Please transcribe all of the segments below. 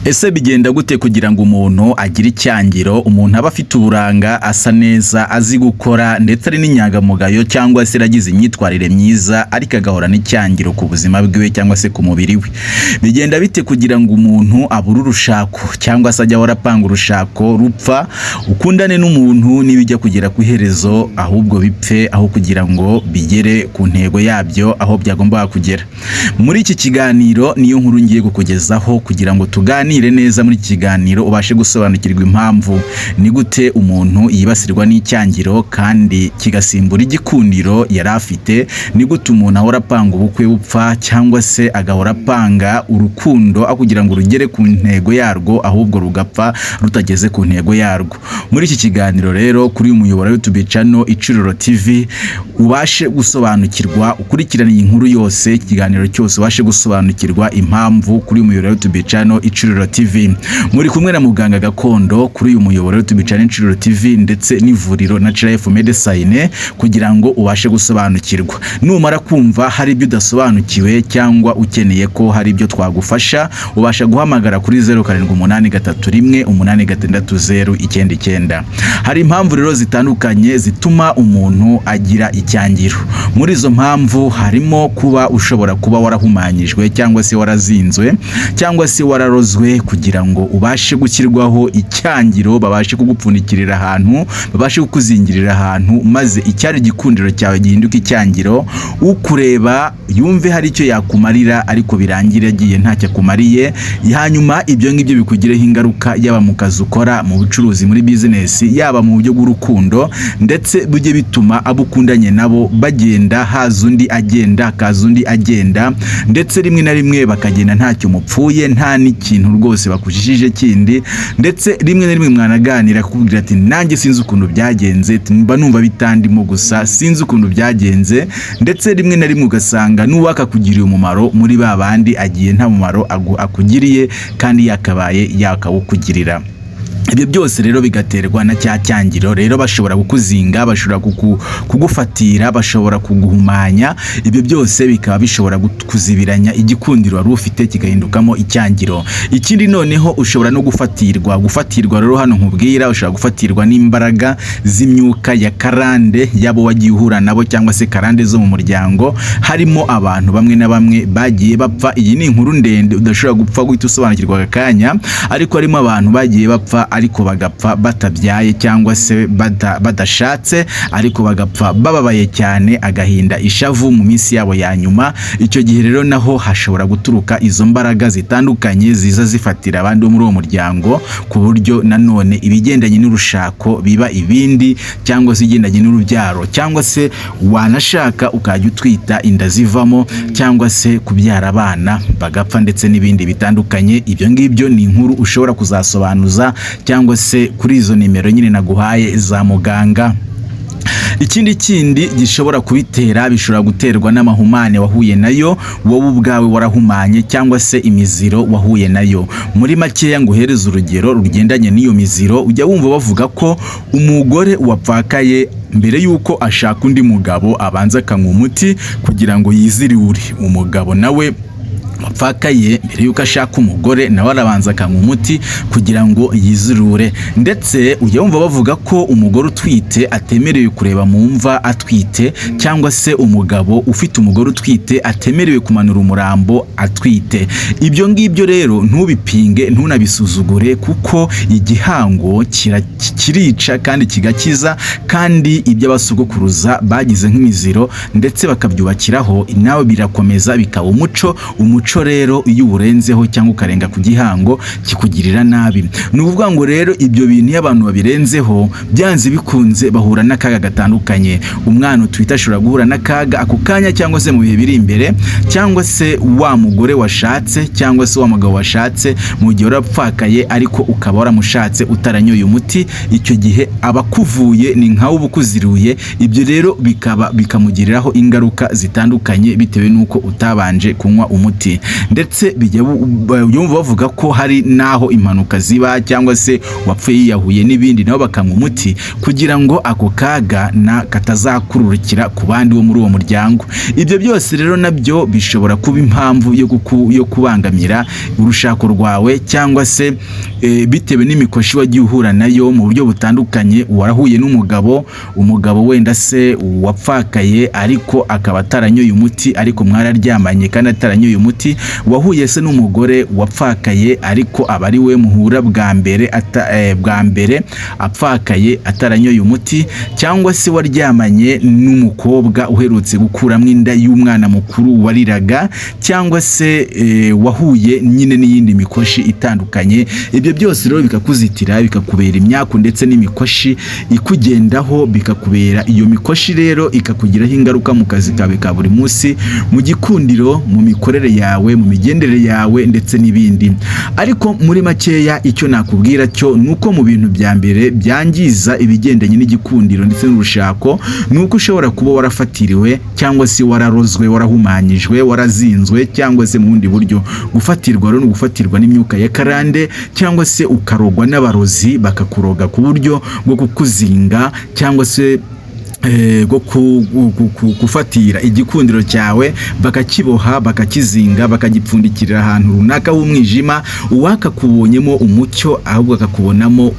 Ese bigenda gute kugira ngo umuntu agire icyangiro? Umuntu aba afite uburanga, asa neza, azi gukora, ndetse ari n'inyangamugayo, cyangwa se yaragize imyitwarire myiza, ariko agahorana icyangiro ku buzima bwiwe cyangwa se ku mubiri we. Bigenda bite kugira ngo umuntu abure urushako, cyangwa se ajye ahora apanga urushako rupfa? Ukundane n'umuntu, nibijya kugera ku iherezo ahubwo bipfe aho kugira ngo bigere ku ntego yabyo, aho byagombaga kugera. Muri iki kiganiro niyo nkuru ngiye kukugezaho kugira ngo tuganire neza. Muri iki kiganiro ubashe gusobanukirwa impamvu, ni gute umuntu yibasirwa n'icyangiro kandi kigasimbura igikundiro yari afite, ni gute umuntu ahora apanga ubukwe bupfa, cyangwa se agahora apanga urukundo aho kugira ngo rugere ku ntego yarwo ahubwo rugapfa rutageze ku ntego yarwo. Muri iki kiganiro rero, kuri uyu muyoboro YouTube channel Icuriro TV, ubashe gusobanukirwa, ukurikirane iyi nkuru yose, ikiganiro cyose, ubashe gusobanukirwa impamvu kuri uyu muyoboro YouTube channel Icuriro TV. Muri kumwe na muganga gakondo kuri uyu muyoboro YouTube channel Icuriro TV ndetse n'ivuriro Natural Life Medicine, kugira ngo ubashe gusobanukirwa. Numara kumva hari ibyo udasobanukiwe cyangwa ukeneye ko hari ibyo twagufasha, ubasha guhamagara kuri 0783186099. Hari impamvu rero zitandukanye zituma umuntu agira icyangiro. Muri izo mpamvu harimo kuba ushobora kuba warahumanyijwe, cyangwa se warazinzwe, cyangwa se wararozwe, kugira ngo ubashe gushyirwaho icyangiro, babashe kugupfundikirira ahantu, babashe kukuzingirira ahantu, maze icyari igikundiro cyawe gihinduke icyangiro. Ukureba yumve hari icyo yakumarira, ariko birangire agiye ntacyo akumariye. Hanyuma ibyo ngibyo bikugireho ingaruka, yaba mu kazi ukora, mu bucuruzi, muri bizinesi, yaba mu buryo bw'urukundo, ndetse bijye bituma abo ukundanye nabo bagenda, haza undi agenda, hakaza undi agenda, ndetse rimwe na rimwe bakagenda ntacyo mupfuye, nta n'ikintu rwose bakujijije kindi. Ndetse rimwe na rimwe mwanaganira akakubwira ati: "Nanjye sinzi ukuntu byagenze, mba numva bitandimo gusa, sinzi ukuntu byagenze." Ndetse rimwe na rimwe ugasanga n'uwakakugiriye umumaro muri ba bandi agiye nta mumaro akugiriye kandi yakabaye yakawukugirira. Ibyo byose rero bigaterwa na cya cyangiro. Rero bashobora kukuzinga, bashobora kugufatira, bashobora kuguhumanya. Ibyo byose bikaba bishobora kuzibiranya igikundiro wari ufite kigahindukamo icyangiro. Ikindi noneho, ushobora no gufatirwa. Gufatirwa rero hano nkubwira, ushobora gufatirwa n'imbaraga z'imyuka ya karande yabo wagiye uhura nabo, cyangwa se karande zo mu muryango. Harimo abantu bamwe na bamwe bagiye bapfa. Iyi ni inkuru ndende udashobora gupfa guhita usobanukirwa aka kanya, ariko harimo abantu bagiye bapfa ariko bagapfa batabyaye, cyangwa se badashatse, ariko bagapfa bababaye cyane, agahinda, ishavu mu minsi yabo ya nyuma. Icyo gihe rero naho hashobora guturuka izo mbaraga zitandukanye ziza zifatira abandi bo muri uwo muryango, ku buryo nanone ibigendanye n'urushako biba ibindi, cyangwa se ibigendanye n'urubyaro, cyangwa se wanashaka ukajya utwita inda zivamo, cyangwa se kubyara abana bagapfa, ndetse n'ibindi bitandukanye. Ibyo ngibyo ni inkuru ushobora kuzasobanuza, cyangwa se kuri izo nimero nyine naguhaye za muganga. Ikindi kindi gishobora kubitera, bishobora guterwa n'amahumane wahuye nayo, wowe ubwawe warahumanye, cyangwa se imiziro wahuye nayo. Muri makeya, ngo uhereze urugero rugendanye n'iyo miziro, ujya wumva bavuga ko umugore wapfakaye, mbere y'uko ashaka undi mugabo, abanza akanywa umuti kugira ngo yiziriure. Umugabo nawe wapfakaye, mbere y'uko ashaka umugore, nawe arabanza akanywa umuti kugira ngo yizirure. Ndetse ujya wumva bavuga ko umugore utwite atemerewe kureba mu mva atwite, cyangwa se umugabo ufite umugore utwite atemerewe kumanura umurambo atwite. Ibyo ngibyo rero ntubipinge, ntunabisuzugure, kuko igihango kirica kandi kigakiza. Kandi ibyo abasogokuruza bagize nk'imiziro ndetse bakabyubakiraho, nawe birakomeza bikaba umuco. Umuco rero iyo uwurenzeho cyangwa ukarenga ku gihango, kikugirira nabi. Ni ukuvuga ngo rero ibyo bintu iyo abantu babirenzeho, byanze bikunze bahura n'akaga gatandukanye. Umwana utwite ashobora guhura n'akaga ako kanya, cyangwa se mu bihe biri imbere, cyangwa se wa mugore washatse, cyangwa se wa mugabo washatse, mu gihe warapfakaye ariko ukaba waramushatse utaranyoye umuti, icyo gihe aba akuvuye, ni nkawe uba ukuziruye. Ibyo rero bikaba bikamugiriraho ingaruka zitandukanye bitewe n'uko utabanje kunywa umuti. umuti. Ndetse bijya yumva bavuga ko hari n'aho impanuka ziba, cyangwa se uwapfuye yiyahuye n'ibindi, nabo bakanywa umuti kugira ngo ako kaga na katazakururukira ku bandi bo muri uwo muryango. Ibyo byose rero nabyo bishobora kuba impamvu yo kubangamira urushako rwawe, cyangwa se bitewe n'imikoshi wagiye uhura nayo mu buryo butandukanye. Warahuye n'umugabo, umugabo wenda se wapfakaye ariko akaba ataranyoye umuti, ariko mwararyamanye kandi ataranyoye umuti. Wahuye se n'umugore wapfakaye, ariko aba ari we muhura bwa mbere bwa mbere apfakaye ataranyoye umuti, cyangwa se waryamanye n'umukobwa uherutse gukuramo inda y'umwana mukuru wariraga, cyangwa se wahuye nyine n'iyindi mikoshi itandukanye. Ibyo byose rero bikakuzitira, bikakubera imyaku ndetse n'imikoshi ikugendaho, bikakubera iyo mikoshi rero ikakugiraho ingaruka mu kazi kawe ka buri munsi, mu gikundiro, mu mikorere yawe, mu migendere yawe ndetse n'ibindi. Ariko muri makeya, icyo nakubwira cyo ni uko mu bintu bya mbere byangiza ibigendanye n'igikundiro ndetse n'urushako ni uko ushobora kuba warafatiriwe, cyangwa se wararozwe, warahumanyijwe, warazinzwe, cyangwa se mu bundi buryo. Gufatirwa rero ni ugufatirwa n'imyuka ya karande, cyangwa se ukarogwa n'abarozi, bakakuroga ku buryo bwo kukuzinga, cyangwa se bwo gufatira igikundiro cyawe, bakakiboha, bakakizinga, bakagipfundikirira ahantu runaka h'umwijima. Uwakakubonyemo umucyo ahubwo akakubonamo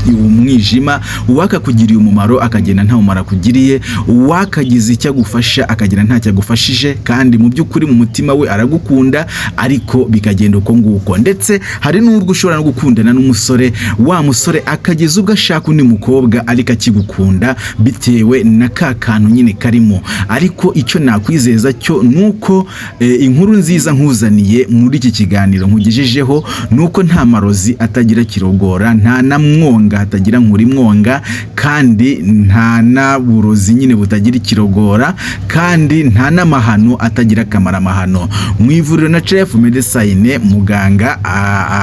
umwijima, uwakakugiriye umumaro akagenda nta mumaro akugiriye, uwakagize icyo agufasha akagenda ntacyo agufashije, kandi mu by'ukuri mu mutima we aragukunda, ariko bikagenda uko nguko. Ndetse hari n'ubwo ushobora no gukundana n'umusore, wa musore akageza ubwo ashaka undi mukobwa ariko akigukunda, bitewe na ka kantu nyine karimo. Ariko icyo nakwizeza cyo ni uko inkuru nziza nkuzaniye muri iki kiganiro nkugejejeho ni uko nta marozi atagira kirogora, nta na mwonga hatagira nkurimwonga, kandi nta na burozi nyine butagira ikirogora, kandi nta n'amahano atagira akamaramahano. Mu ivuriro na Chef Medecine, muganga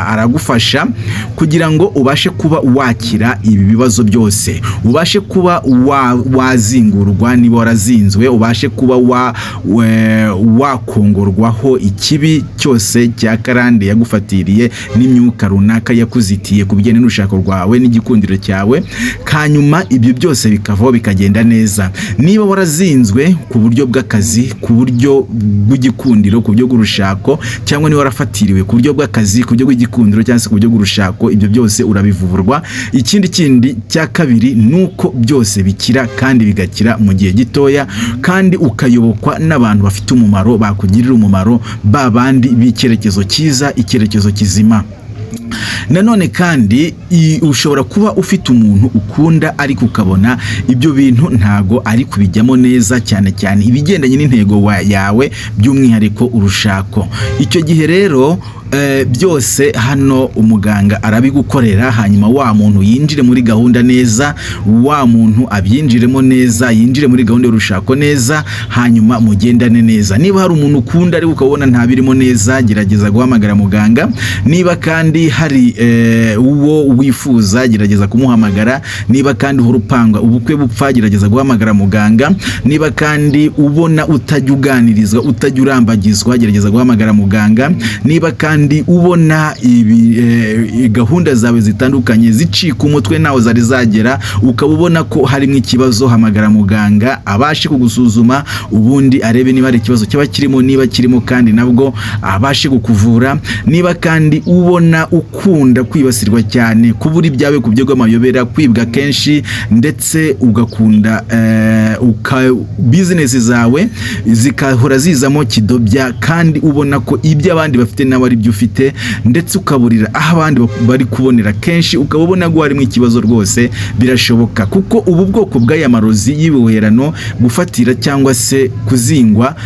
aragufasha kugira ngo ubashe kuba wakira ibi bibazo byose, ubashe kuba wazingurwa niba warazinzwe, ubashe kuba wakongorwaho ikibi cyose cya karande yagufatiriye n'imyuka runaka yakuzitiye ku bijyanye n'urushako rwawe n'igikundiro cyawe, hanyuma ibyo byose bikavaho bikagenda neza. Niba warazinzwe ku buryo bw'akazi, ku buryo bw'igikundiro, ku buryo bw'urushako, cyangwa niba warafatiriwe ku buryo bw'akazi, ku buryo bw'igikundiro, cyangwa se ku buryo bw'urushako, ibyo byose urabivurwa. Ikindi kindi cya kabiri ni uko byose bikira kandi bigakira mu gihe gitoya, kandi ukayobokwa n'abantu bafite umumaro, bakugirira umumaro, ba bandi b'icyerekezo cyiza, icyerekezo kizima. Nanone kandi ushobora kuba ufite umuntu ukunda, ariko ukabona ibyo bintu ntago ari kubijyamo neza, cyane cyane ibigendanye n'intego yawe, by'umwihariko urushako. Icyo gihe rero byose hano umuganga arabigukorera, hanyuma wa muntu yinjire muri gahunda neza, wa muntu abyinjiremo neza, yinjire muri gahunda y'urushako neza, hanyuma mugendane neza. Niba hari umuntu ukunda ariko ukabona ntabirimo neza, gerageza guhamagara muganga. Niba kandi hari uwo wifuza, gerageza kumuhamagara. Niba kandi uhora upanga ubukwe bupfa, gerageza guhamagara muganga. Niba kandi ubona utajya uganirizwa, utajya urambagizwa, gerageza guhamagara muganga. Niba kandi ubona ibi gahunda zawe zitandukanye zicika umutwe ntaho zari zagera, ukaba ubona ko harimo ikibazo, hamagara muganga abashe kugusuzuma, ubundi arebe niba hari ikibazo cyaba kirimo. Niba kirimo kandi nabwo abashe kukuvura. Niba kandi ubona ukunda kwibasirwa cyane, kubura ibyawe ku buryo bw'amayobera, kwibwa kenshi, ndetse ugakunda bizinesi zawe zikahora zizamo kidobya, kandi ubona ko ibyo abandi bafite nawe ari byo ufite, ndetse ukaburira aho abandi bari kubonera kenshi, ukaba ubona ko harimo ikibazo, rwose birashoboka, kuko ubu bwoko bw'aya marozi y'ibiherano, gufatira cyangwa se kuzingwa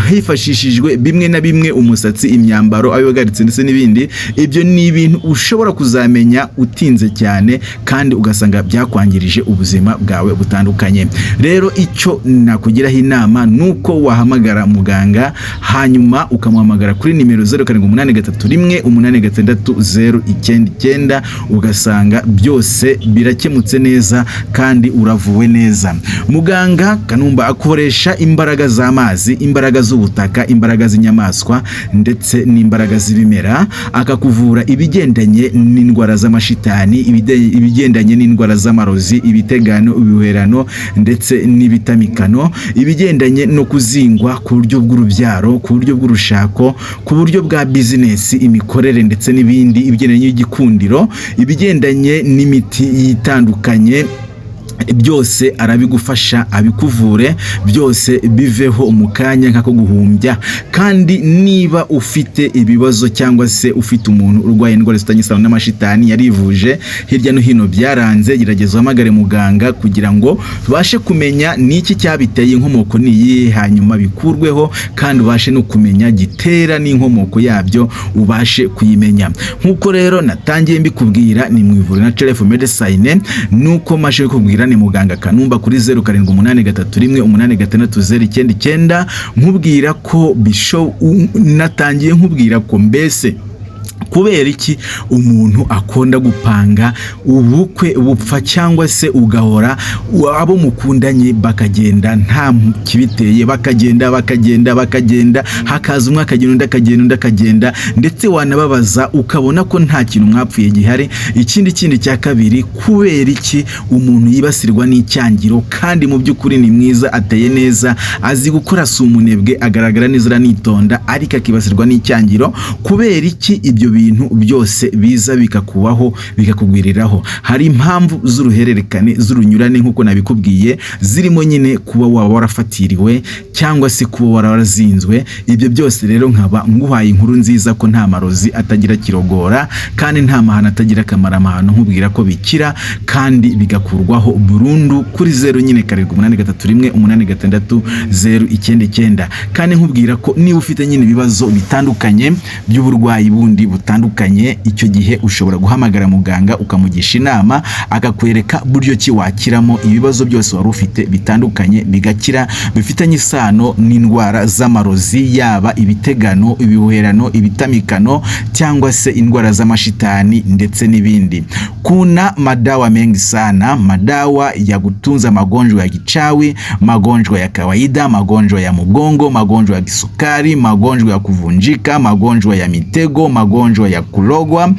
hifashishijwe bimwe na bimwe, umusatsi, imyambaro, ayo wagaritse ndetse n'ibindi, ibyo ni ibintu ushobora kuzamenya utinze cyane, kandi ugasanga byakwangirije ubuzima bwawe butandukanye. Rero icyo nakugiraho inama ni uko wahamagara muganga, hanyuma ukamuhamagara kuri nimero 0785 0783 186 099, ugasanga byose birakemutse neza kandi uravuwe neza. Muganga Kanumba akoresha imbaraga z'amazi, imbaraga z'ubutaka, imbaraga z'inyamaswa ndetse n'imbaraga z'ibimera, akakuvura ibigendanye n'indwara z'amashitani, ibigendanye n'indwara z'amarozi, ibitegano, ibiherano ndetse n'ibitamikano, ibigendanye no kuzingwa ku buryo bw'urubyaro, ku buryo bw'urushako, ku buryo bwa bizinesi, imikorere ndetse n'ibindi, ibigendanye n'igikundiro, ibigendanye n'imiti itandukanye, byose arabigufasha, abikuvure byose biveho mu kanya nk'ako guhumbya. Kandi niba ufite ibibazo cyangwa se ufite umuntu urwaye indwara zifitanye isano n'amashitani, yarivuje hirya no hino byaranze, gerageza uhamagare muganga kugira ngo tubashe kumenya n'iki cyabiteye, inkomoko ni iyihe, hanyuma bikurweho, kandi ubashe no kumenya gitera n'inkomoko yabyo, ubashe kuyimenya. Nk'uko rero natangiye mbikubwira, ni mu ivuriro Natural Medicine. Nuko maje kubwira, ni muganga Kanumba kuri 0783 186 099. Nkubwira ko bisho natangiye nkubwira ko mbese kubera iki umuntu akunda gupanga ubukwe bupfa, cyangwa se ugahora abo mukundanye bakagenda nta kibiteye, bakagenda, bakagenda, bakagenda, hakaza umwe akagenda, undi akagenda, undi akagenda, ndetse wanababaza ukabona ko nta kintu mwapfuye gihari. Ikindi kindi cya kabiri, kubera iki umuntu yibasirwa n'icyangiro kandi mu by'ukuri ni mwiza, ateye neza, azi gukora, si umunebwe, agaragara neza, aranitonda, ariko akibasirwa n'icyangiro? Kubera iki ibyo bintu byose biza bikakubaho, bikakugwiriraho? Hari impamvu z'uruhererekane, z'urunyurane, nk'uko nabikubwiye, zirimo nyine kuba waba warafatiriwe cyangwa se kuba warazinzwe. Ibyo byose rero nkaba nguhaye inkuru nziza ko nta marozi atagira kirogora, kandi nta mahano atagira akamaramahano. Nkubwira ko bikira kandi bigakurwaho burundu kuri 0 nyine 783 186 099. Kandi nkubwira ko niba ufite nyine ibibazo bitandukanye by'uburwayi bundi butandukanye, icyo gihe ushobora guhamagara muganga ukamugisha inama, akakwereka buryo ki wakiramo ibibazo byose wari ufite bitandukanye, bigakira, bifitanye isano n'indwara z'amarozi, yaba ibitegano, ibihuherano, ibitamikano cyangwa se indwara z'amashitani ndetse n'ibindi. Kuna madawa mengi sana, madawa ya kutunza magonjwa ya kichawi, magonjwa ya kawaida, magonjwa ya mgongo, magonjwa ya kisukari, magonjwa ya kuvunjika, magonjwa ya mitego, magonjwa ya kulogwa.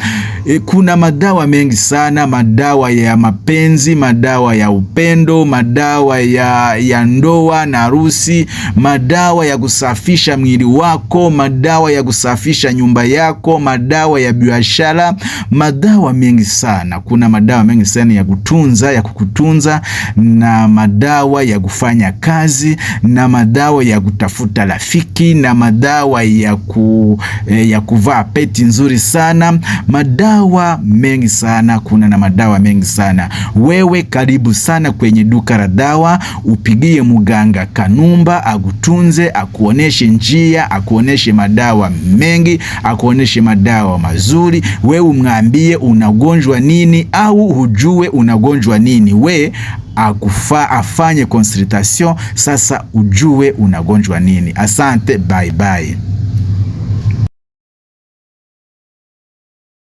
Kuna madawa mengi sana, madawa ya mapenzi, madawa ya upendo, madawa ya ndoa na harusi, madawa ya kusafisha mwili wako, madawa ya kusafisha nyumba yako, madawa ya biashara, madawa mengi sana. Kuna madawa mengi sana ya kutunza, ya kukutunza, na madawa ya kufanya kazi, na madawa ya kutafuta rafiki, na madawa ya kuvaa peti nzuri sana, madawa mengi sana. Kuna na madawa mengi sana. Wewe karibu sana kwenye duka la dawa, upigie muganga Kanumba akutunze, akuoneshe njia, akuoneshe madawa mengi, akuoneshe madawa mazuri. Wewe umwambie unagonjwa nini au hujue unagonjwa nini, we akufa afanye consultation, sasa ujue unagonjwa nini. Asante, bye bye.